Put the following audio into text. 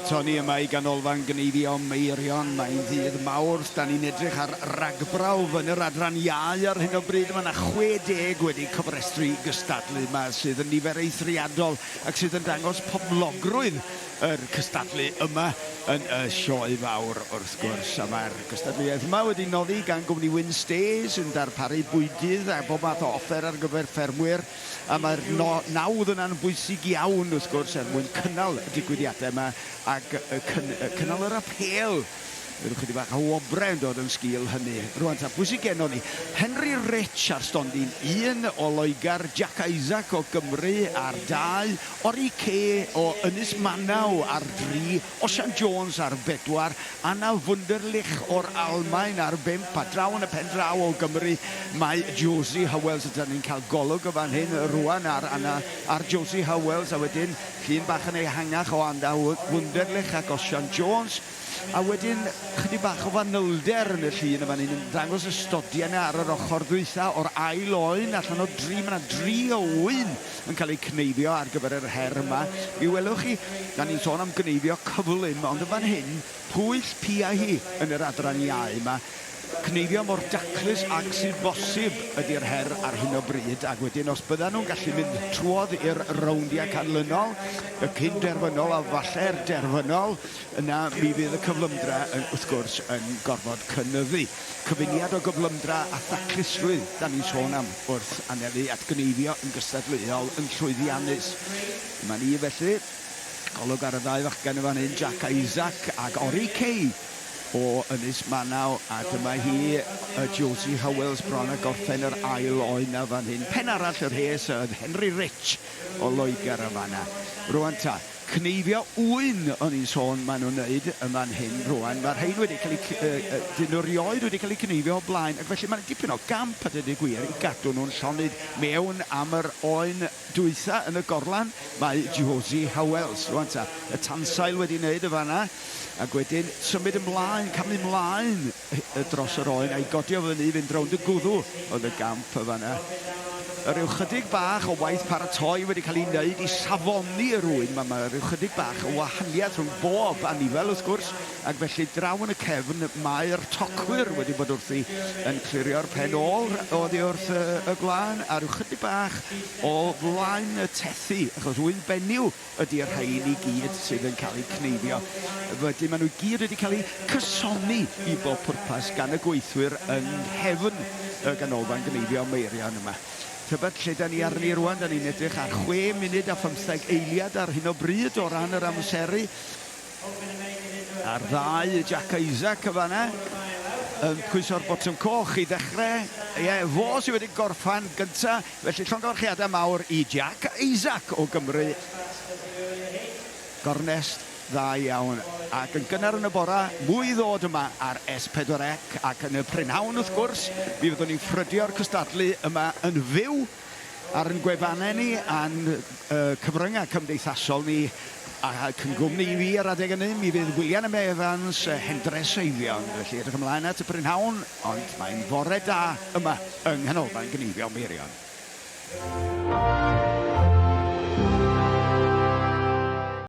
ato ni yma i Ganolfan Gneifio Meirion. Mae'n ddydd Mawrth, da ni'n edrych ar ragbrawf yn yr adran iau ar hyn o bryd. Mae yna 60 wedi cofrestru i gystadlu yma, sydd yn nifer eithriadol ac sydd yn dangos poblogrwydd yr cystadlu yma yn y Sioe Fawr wrth gwrs. A mae'r gystadleuaeth yma wedi noddi gan gwmni Wynnstay sy'n darparu bwydydd a bob math o offer ar gyfer ffermwyr. A mae'r no- nawdd yna'n bwysig iawn, wrth gwrs, er mwyn cynnal y digwyddiadau yma ac cyn- cynnal yr apêl. Bydd ychydig bach o wobrau yn dod yn sgil hynny. Rwan ta, pwy sydd gennon ni? Henry Rich ar stondin un o Loegr, Jack Isaac o Gymru ar dau, Ori Kay o Ynys Manaw ar dri, Osian Jones ar bedwar, Anna Wunderlich o'r Almaen ar bump, a draw yn y pen draw o Gymru mae Josie Howells. Ydan ni'n cael golwg yn fan hyn rwan ar Anna, ar Josie Howells, a wedyn llun bach yn ehangach o Anna Wunderlich ac Osian Jones. A wedyn chydig bach o fanylder yn y llun yn fan hyn yn dangos y stodiau yna ar yr ochr ddwytha o'r ail oen allan o dri. Mae yna dri o ŵyn yn cael eu cneifio ar gyfer yr her yma. Mi welwch chi, da ni'n sôn am gneifio cyflym, ond yn fan hyn, pwyll pia hi yn yr adran iau yma. Cneifio mor daclus ag sydd bosib ydy'r her ar hyn o bryd, ac wedyn os byddan nhw'n gallu mynd trwodd i'r rowndiau canlynol, y cyn derfynol a falle'r derfynol, yna mi fydd y cyflymdra, wrth gwrs, yn gorfod cynyddu. Cyfuniad o gyflymdra a thaclusrwydd 'da ni'n sôn am wrth anelu at gneifio yn gystadleuol yn llwyddiannus. Dyma ni felly, golwg ar y ddau fachgen yn fan hyn, Jack Isaac ac Ori Kay o Ynys Manaw, a dyma hi, y Josie Howells bron a gorffen yr ail oen a fan hyn. Pen arall y rhes oedd Henry Rich o Loegr yn fan'na. Rwan ta. Cneifio ŵyn o'n i'n sôn maen nhw'n wneud yn fan hyn rwan. Mae'r rhain wedi cael eu... yy 'dyn nhw rioed wedi cael eu cneifio o blaen, ac felly mae'n dipyn o gamp a deud y gwir i gadw nhw'n llonydd. Mewn am yr oen dwytha yn y gorlan mae Josie Howells. Rwan ta, y tansail wedi wneud yn fan'na, ac wedyn symud ymlaen, camu mlaen dros yr oen a'i godi o fyny i fynd rownd y gwddw oedd y gamp yn fan'na. Rhyw chydig bach o waith paratoi wedi cael ei wneud i safoni yr ŵyn 'ma. Mae rhyw chydig bach o wahaniaeth rhwng bob anifel wrth gwrs, ac felly draw yn y cefn mae'r tocwyr wedi bod wrthi yn clirio'r pen ôl oddi wrth y gwlân a rhyw chydig bach o flaen y tethi, achos ŵyn benyw ydy'r rhain i gyd sydd yn cael eu cneifio. Wedyn maen nhw i gyd wedi cael eu cysoni i bob pwrpas gan y gweithwyr yng nghefn y ganolfan gneifio Meirion yma. Tybed lle da ni arni rwan? Da ni'n edrych ar 6 munud a phymtheg eiliad ar hyn o bryd o ran yr amseru. A'r ddau, Jack Isaac yn fan'na, yn pwyso'r botwm coch i ddechrau. Ie, fo sydd wedi gorffan gynta. Felly llongyfarchiadau mawr i Jack Isaac o Gymru. Gornest dda iawn. Ac yn gynnar yn y bora, mwy i ddod yma ar S4C ac yn y prynhawn wrth gwrs, mi fyddwn ni'n ffrydio'r cystadlu yma yn fyw ar ein gwefannau ni a'n cyfryngau cymdeithasol ni, ac yn gwmni i fi ar adeg hynny, mi fydd William M Evans, Hendre Seifion. Felly edrych ymlaen at y prynhawn, ond mae'n fore da yma yng Nghanolfan Gneifio Meirion.